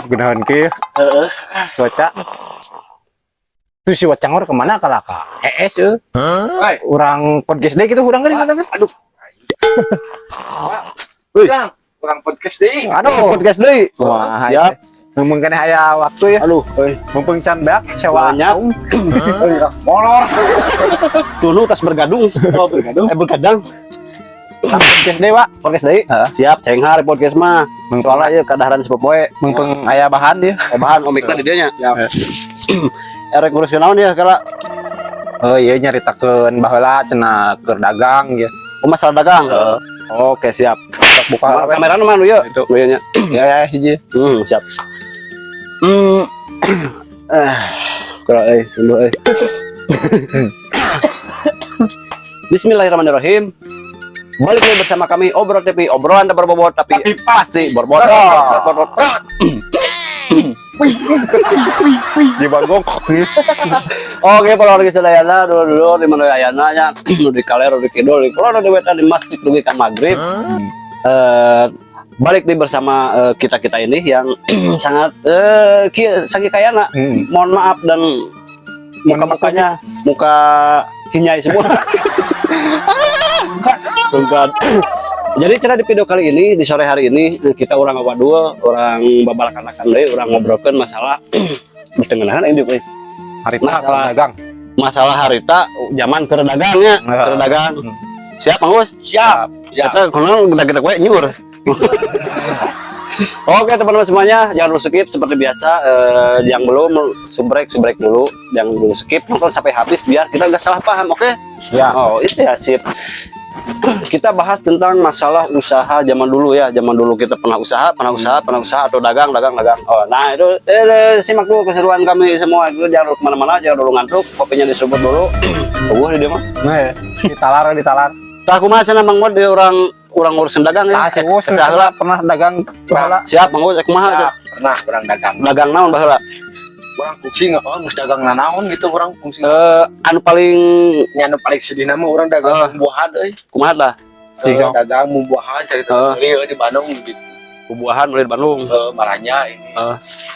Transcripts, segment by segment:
Gunawan kieu Heeh. cuaca. Tuh si Wacangor kemana kalah ka? ES euy. Hai. Urang podcast deui gitu urang kan kan. Aduh. Wih. Urang, urang podcast deui. Aduh, Podcast deui. Wah, siap. Mumpung keneh aya waktu ya. Aduh, euy. Mumpung can beak sewa. Banyak. Molor. Dulu tas bergadung. Oh, bergadung. Eh, bergadang. Podcast deui, Pak. Podcast deui. Heeh. Siap, cenghar podcast mah. Soalnya ieu kadaharan sepopoe. Mumpung aya bahan dia. Eh, bahan omikna di dieu nya. Siap. Erek ngurus naon ya kala? Oh iya, nyaritakeun baheula cenah keur dagang ya. Oh, masalah dagang. Oke, siap. Sok buka we. Kamera nu mana ieu? Itu. Nu ieu nya. Ya ya hiji. Siap. Ah, kurang euy, tunggu euy. Bismillahirrahmanirrahim. Balik lagi bersama kami Obrol TV, obrolan tak berbobot tapi, Tapi pasti berbobot. Berbobot. Di bagong. Oke, para warga sadayana, dulu-dulu di mana ayana nya, nu di kaler, nu di kidul, di kulon, di wetan, di masjid dugi ka maghrib. Balik nih bersama kita-kita ini yang sangat kieu saking kayana. Mohon maaf dan muka-mukanya muka kinyai semua. Tungkat. Jadi cara di video kali ini, di sore hari ini, kita urang ngawadul, urang babalakan deui, urang ngobrolkeun masalah di tengenahan ini euy. Harita Masalah. Dagang. Masalah harita zaman keur dagangnya, keur dagang. Siap, Mang Gus? Siap. Siap. Kita kono gede-gede we nyur. Oke, teman-teman semuanya, jangan dulu skip seperti biasa. Yang belum subrek subrek dulu, jangan dulu skip, nonton sampai habis biar kita nggak salah paham, oke? Ya. Oh itu ya, sip. Kita bahas tentang masalah usaha zaman dulu ya. Zaman dulu kita pernah usaha, pernah usaha, pernah usaha atau dagang, dagang, dagang. Oh, nah itu simak dulu keseruan kami semua. Itu jangan dulu kemana-mana, jangan dulu ngantuk, kopinya diseruput dulu. Eueuh di dia mah. Nah, ya. Ditalar, ditalar. Tah, kumaha cenah, Mang Mod, dia urang urang ngurusin dagang ya? Ah, si Uus Cah heula. Pernah dagang baheula. Siap, Mang Uus, kumaha? Siap. Pernah urang dagang. Dagang naon baheula? Urang fungsi nggak, oh, geus dagang nanaon gitu urang fungsi. Anu paling Nya anu paling sedih nama urang dagang buahan euy. Kumaha lah? Dagang buahan cari beli euy di Bandung gitu. Buahan beli di Bandung. Maranya ini.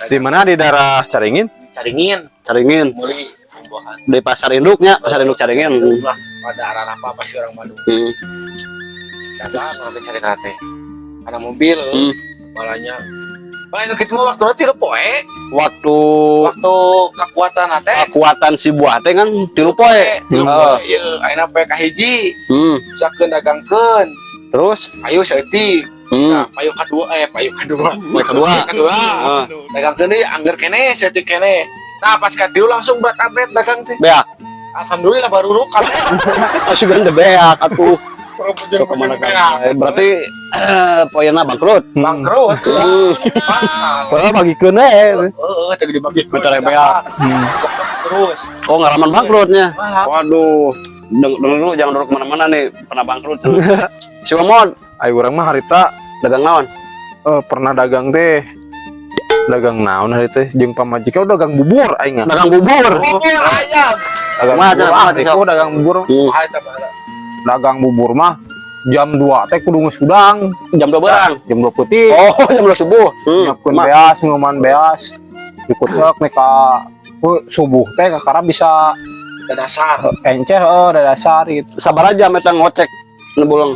Di mana, di daerah Caringin? Caringin. Caringin. Meuli buahan. Di pasar induknya, pasar induk Caringin. Lah, pada arah apa pasti orang Bandung. Dagang orang teh cari teh. Ada mobil malahnya. Malah itu kitu mah waktu nanti poe. Waktu Waktu kekuatan teh. Kekuatan si buah teh kan 3 poe. 3 poe ieu ayeuna poe kahiji. Misalkeun dagangkeun. Terus Ayo saeutik. Nah, payu kedua, eh, payu kedua. Poe kedua. Payu kedua. Ah. Dagangkeun deui angger keneh saeutik keneh. Nah, pas katilu langsung berat abret dagang teh. Beak. Alhamdulillah baru rukal. Asugan teh beak atuh. Sok kemana kan? Berarti poena bangkrut. Bangkrut. Bangkrut. Padahal bagikeun we. Heeh, tadi dibagi. Bentar ya, beak. Terus. Oh, ngalaman bangkrutnya. Malah. Waduh. Denger dulu, jangan dulu kemana-mana nih, pernah bangkrut. Si Momon, Ayo, urang mah harita dagang naon? Pernah dagang teh. Dagang naon hari teh jeung pamajikan dagang bubur aing mah. Dagang bubur. Bubur ayam. Dagang Kumaha bubur, cenah, ah, kumaha cenah? ripuh dagang bubur. Ah, eta baheula. Dagang bubur mah jam 2 teh kudu geus hudang. Jam 2 berang. Jam 2 peuting. Oh, jam 2 subuh. Nyiapkeun beas, ngeuman beas. Dikutek nih ka subuh teh kakara bisa Ke dasar. Encer, heeh, dasar gitu. Sabar aja eta ngocek nebuleng?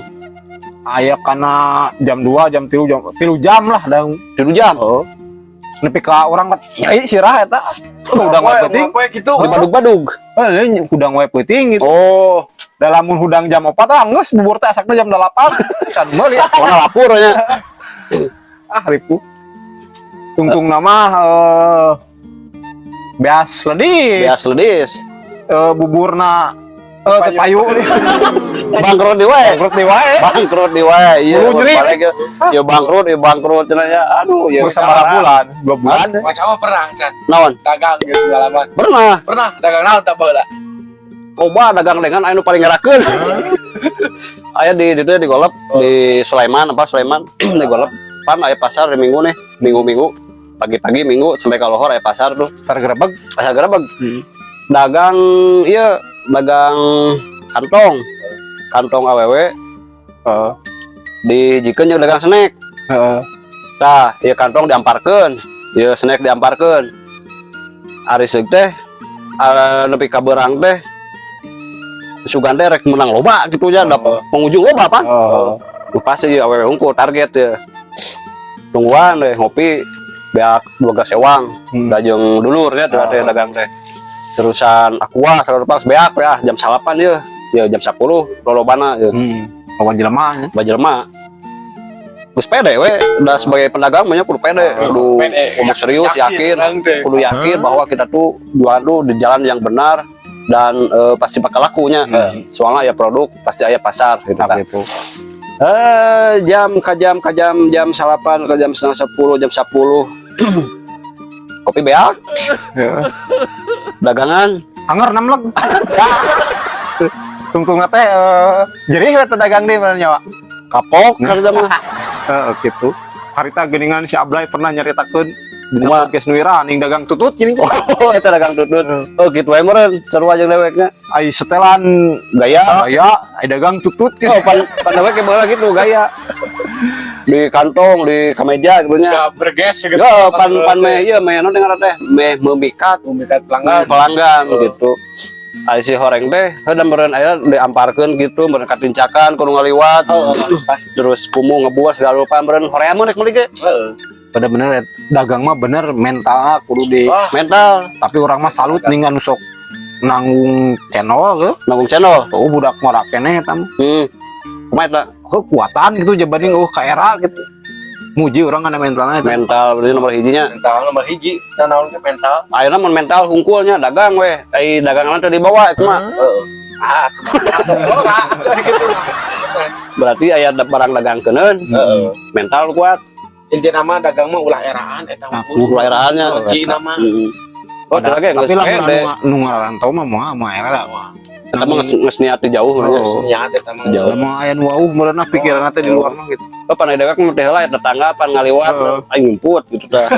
Aya kana jam 2, jam 3, jam 3 jam lah dan 3 jam. Heeh. Nepi ka urang nyeri sirah eta. Hudang wae peuting. Poe gitu. Di badug-badug. Eh, hudang wae peuting gitu. Oh, Da lamun hudang jam 4 ah geus bubur teh asakna jam 8. Can meuli. Mana lapor nya. Ah, ripuh. Tungtung nama beas ledis. Beas ledis. Buburna teu payu. Bangkrut di wae. Bangkrut di wae. Bangkrut di wae. Iya, Buru nyeri. balik ya. Ya bangkrut, ya bangkrut cenah ya. Aduh, ya. Bersama bulan, 2 bulan. Macam apa pernah, Chan? Naon? Dagang gitu pengalaman. Pernah. Pernah dagang naon tak baheula? Loba dagang dengan anu paling ngerakeun. Aya di ditu di Golep, di Sulaiman, apa Sulaiman di Golep. Pan aya pasar di Minggu nih, minggu-minggu pagi-pagi Minggu sampai ke lohor aya pasar tuh. Pasar Grebeg. Pasar Grebeg. Dagang iya, dagang kantong. Kantong awewe dijikeun jeung dagang snack. Heeh. Tah, ieu kantong diamparkeun. Ya, snack diamparkeun. Ari seug teh nepi ka beurang teh sugan teh rek menang loba gitu ya, dapat pengunjung loba pan. Oh. Pasti ya awewe hungkul target ya. Tungguan deh ngopi beak dua gas ewang. Dajeng dulur ya tuh teh dagang teh. Terusan aqua segala rupa beak ya jam 9 ya. Ya jam 10 lolobana ya. Lawan jelema nya. Bajelma. Geus pede we, udah sebagai pedagang mah kudu pede, kudu pede. kudu serius, yakin, urang teh. Kudu yakin bahwa kita tuh jualan tuh di jalan yang benar dan pasti bakal lakunya. Soalnya ya produk pasti aya pasar gitu kan. Gitu. Jam ke jam ke jam jam 9 ke jam 9.30, jam 10 kopi beak dagangan. Anger namleg. Tungtung teh jadi we teh dagang deui meureun nyawa. Kapok kan eta mah. Heeh, gitu. Harita geuningan si Ablay pernah nyaritakeun dina Kumaha? Podcast Nuira ning dagang tutut gini. Oh, eta dagang tutut. Oh, gitu we meureun seru aja deweknya. Ai setelan gaya. Gaya ai dagang tutut. Oh, pan pan dewek baheula gitu gaya di kantong, di kemeja gitu nya. Gak berges gitu. Ya, pan pan meh ieu meh naon ngaran teh, meh memikat memikat pelanggan. Pelanggan gitu. Ai si horeng teh heuh meureun aya diamparkeun gitu, meureun katincakan kudu ngaliwat. Oh, pas. Terus kumuh ngebuat segala rupa meureun hoream rek meuli ge. Heeh. Bener-bener dagang mah bener mentalnya kudu di Wah. Mental. Tapi urang mah salut ningan nu sok nanggung channel ge. Nanggung channel. Oh, budak ngorak keneh eta mah. Kumaha eta? Kekuatan gitu jabanding ka era gitu. Muji urang kana mentalnya itu. Mental berarti nomor hijinya. Mental nomor hiji. Nah, naon ke mental? Ayeuna mun mental hungkulnya dagang weh. Ai dagangan teh dibawa itu mah. Heeh. Ah, ora gitu. Berarti aya barang dagangkeuneun, mental kuat. Inti nama dagang mah ulah eraan eta mah. Ulah eraannya. Kunci nama. Oh, lagi Tapi geus lah pede. Nu ngarantau mah moal moal era lah. Eta mah geus niat di jauh nya. Oh. Niat eta mah. Sejauh. Mah aya nu wauh meureun pikiranna teh di luar mah gitu. Oh, pan dewek mah teh heula tetangga pan ngaliwat Heeh. aing ngumput gitu tah.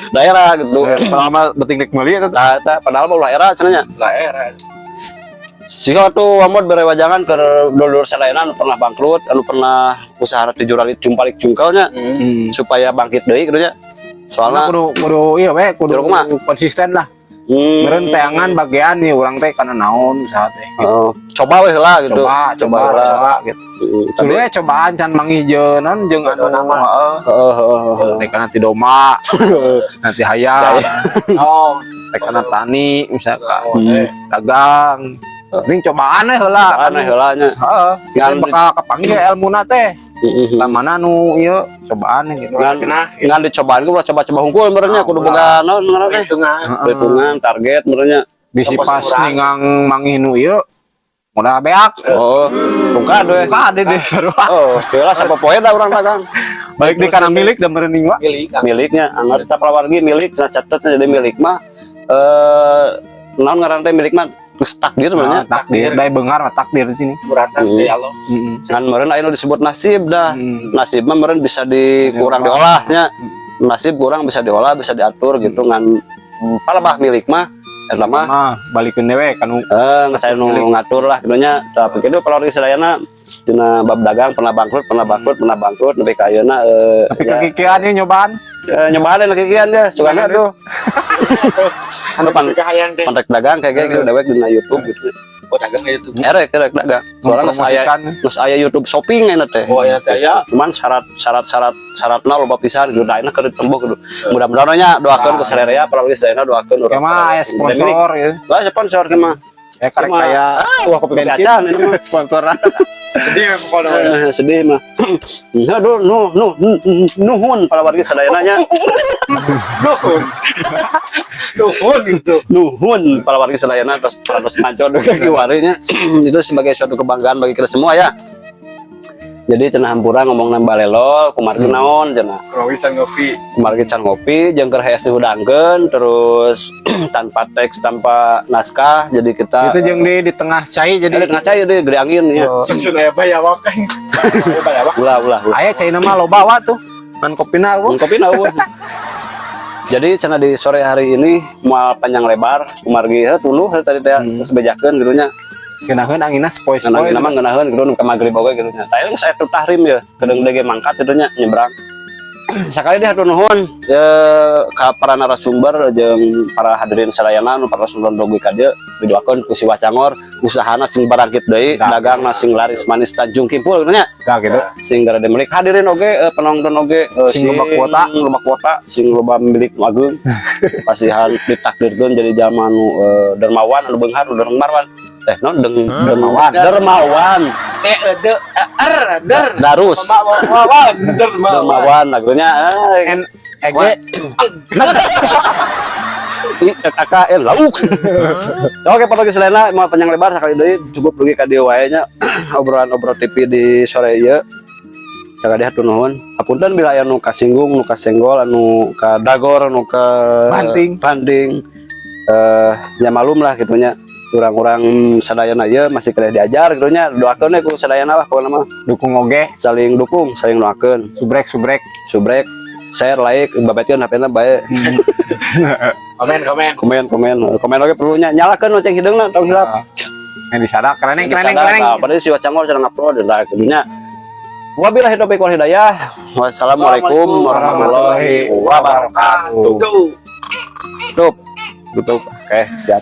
Daerah gitu. Padahal mah beting rek meuli eta. Tah eta padahal mah ulah era cenah nya. Ulah era. Siga tuh Wamod bere wajangan ke dulur sadayana anu pernah bangkrut, anu pernah usaha tijurali jumpalik jungkelnya supaya bangkit deui gitu nya. Soalnya Soalnya kudu kudu iya we kudu Kudu kumaha? Konsisten lah. Meureun teangan bagian nih urang teh kana naon usaha teh. Gitu. Oh, coba we heula gitu. Coba, coba, heula. Coba gitu. Tapi Dulu we cobaan can manggih jeung naon jeung anu nama. Heeh. Heeh. Rek kana ti domba, nanti hayam, Oh, rek kana tani misalkan, dagang. Penting cobaan we heula. Cobaan we heula nya. Heeh, kita bakal kapanggih elmuna teh. Heeh. Lah mana nu ieu cobaan gitu. Ngan Nah, ngan dicobaan ge ulah coba-coba hungkul meureun nya, kudu boga naon ngaranna teh? Hitungan. Perhitungan target meureun nya. Bisi Toko pas seurang. ningang manggih nu ieu modal beak. Oh, tungkad we. Kade deh sarua. Oh, heula sapopoe da urang dagang. Balik di kana milik da meureun ning wa. Milik. Miliknya anggar kita palawargi milik cenah catetnya, jadi milik mah naon ngaran teh, milik mah geus takdir sebenarnya. Nah, takdir, dai beungar mah takdir di sini. Muratan ya Allah. Heeh. Ngan meureun aya nu disebut nasib dah. Nasib mah meureun bisa di kurang diolahnya, nasib kurang bisa diolah, bisa diatur gitu. Ngan palebah milik mah eta mah Mah balikeun dewe kanu geus aya nu ngatur lah gitu nya. Tapi kitu palawargi sadayana dina bab dagang, pernah bangkrut, pernah bangkrut, pernah bangkrut nepi ka ayeuna tapi ya, kekikian ieu nyobaan. Nyobaan kikian ya sugana tuh anu pan Kahayang teh. kontak dagang kayak gitu dewek dina YouTube gitu. Oh, dagang itu. Erek erek dagang soalnya geus aya Mempromosikan. Geus aya YouTube shopping enak teh. Oh ya teh ya. Cuman syarat syarat syarat syaratna loba pisan gitu, da ayeuna keur ditempuh gitu. Mudah-mudahan nya doakeun ku sarerea, palawargi sadayana doakeun urang Ya mah aya sadaya. sponsor ya. Lah, sponsor ke mah. Ya karek Cuma- kaya Ah, wah, kopi bensin. acan ini mah. Sponsor. Sedih pokoknya. Sedih mah. Aduh, nu nu nuhun palawargi sadayana nya. Nuhun. Nuhun gitu. Nuhun palawargi sadayana terus terus mancor kiwari nya. Itu sebagai suatu kebanggaan bagi kita semua ya. Jadi cenah hampura ngomong balelol kumargi naon cenah. Kalau can ngopi. Kumargi can ngopi jeung keur hees dihudangkeun terus tanpa teks, tanpa naskah, jadi kita Itu jeung di tengah cai jadi jadi tengah cai jadi gede angin ya. Oh. Susun aya bayawak. Bayawak. Ulah, ulah, ulah. Aya caina mah loba wa tuh. Ngan kopina eueuh. Kopi na eueuh. Jadi cenah di sore hari ini moal panjang lebar kumargi heuh tunduh heuh tadi teh geus bejakeun gitu nya. Ngeunaheun anginna sepoi-sepoi. Ngeunah mah ngeunaheun gitu nu ka magrib oge gitu nya. Tah geus aya tahrim ya, kedeung ge mangkat itu nya nyebrang. Sakali deui hatur nuhun ka para narasumber jeung para hadirin sadayana nu para nonton dugi ka dieu. Didoakeun ku si Wacangor usahana sing barangkit deui, dagangna sing laris manis Tanjung Kimpul gitu nya. Nah, gitu. Sing garede milik hadirin oge, penonton oge, sing loba kuota. Loba kuota, sing loba milik nu ageung, pasihan ditakdirkeun jadi jalma nu dermawan, anu beunghar, nu dermawan eh non deng Dermawan. Dermawan. T E D E R, der. Darus. Dermawan, dermawan. Dermawan akhirnya N E G. I K K N lauk. Oke, para selena mau panjang lebar, sakali deui cukup dugi ka dieu wae nya obrolan Obrol TV di sore ieu. Sakali hatur nuhun. Hapunten bila aya nu kasinggung, nu kasenggol, anu kadagor, nu ka Banting. Banting. Ya malum lah gitu nya. Urang-urang sadayana ieu masih kena diajar gitu nya. Doakeun we ku sadayana lah pokona mah. Dukung oge. Saling dukung, saling doakeun. Subrek subrek. Subrek, share, like, babetkeun HP-na bae. Komen, komen. Komen, komen, komen oke perlunya. Nyalakan lonceng hideungna, tong hilap. Yang disadak kereneng kereneng kereneng. Nah, padahal si Wacangor cara ngupload lah gitunya. Wabillahi taufiq wal hidayah. Wassalamualaikum warahmatullahi wabarakatuh. Tuh. Tutup. Tutup. Oke, siap.